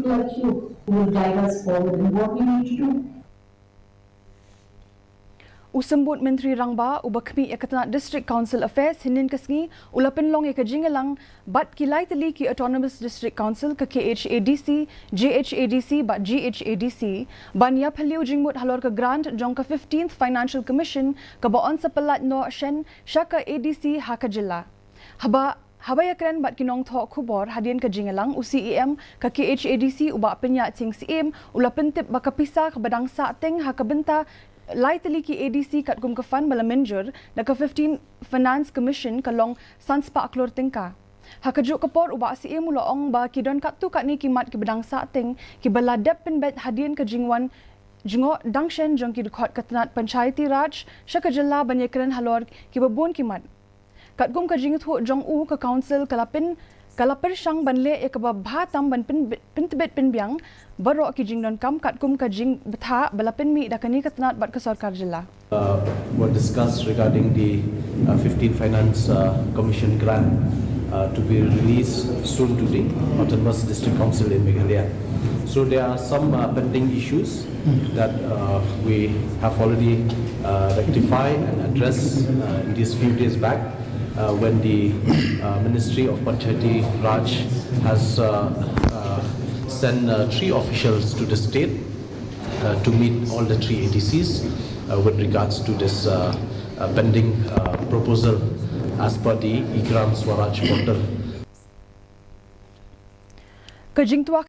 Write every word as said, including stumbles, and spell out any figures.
like you who will guide us forward in what we need to do. U Symbud Myntri Rangbah uba khmih ïa ka tnat District Council Affairs hynnin ka sngi u la pynlong ïa ka jingïalang bad ki lai tylli ki Autonomous District Council, ka K H A D C, J H A D C bad G H A D C, ban ïaphylliew jingmut halor ka grant jong ka fifteenth Financial Commission kaba yn sa pyllait noh shen sha ka A D C ha ka jylla. Haba haba ïakren bad ki nongthoh khubor hadien ka jingïalang, u C E M ka K H A D C u Bah Pynïaid Sing Syiem u la pyntip ba ka pisa kaba dang sahteng ha ka bynta lai tylli ki A D C katkum ka fund ba la mynjur da ka fifteen Finance Commission ka long san spah klur tyngka. Ha kajuh ka por u Bah Syiem u la ong ba ki don katto katne ki mat kiba dang sahteng kiba la dep pynbeit hadien ka jingwan jngoh dang shen jong ki dkhot ka tnat Panchayati Raj sha ka jylla ban ïakren halor kiba bun ki mat. Katkum ka jingthoh jong u, ka Council ka la pyn ka la pyrshang ban leh ïa kaba bha tam ban pyn pyntbit pynbiang baroh ki jingdonkam katkum ka jingbthah ba la pynmih da kane ka tnat bad ka sorkar jylla. Uh, were discussed regarding the uh, fifteen Finance uh, Commission grant uh, to be released soon to the Autonomous District Council in Meghalaya. So there are some uh, pending issues that uh, we have already uh, rectified and addressed uh, in these few days back uh, when the uh, Ministry of Panchayati Raj has uh, uh, sent uh, three officials to the state uh, to meet all the three A D Cs uh, with regards to this uh, uh, pending uh, proposal as per the eGram Swaraj portal. Ka jingtwak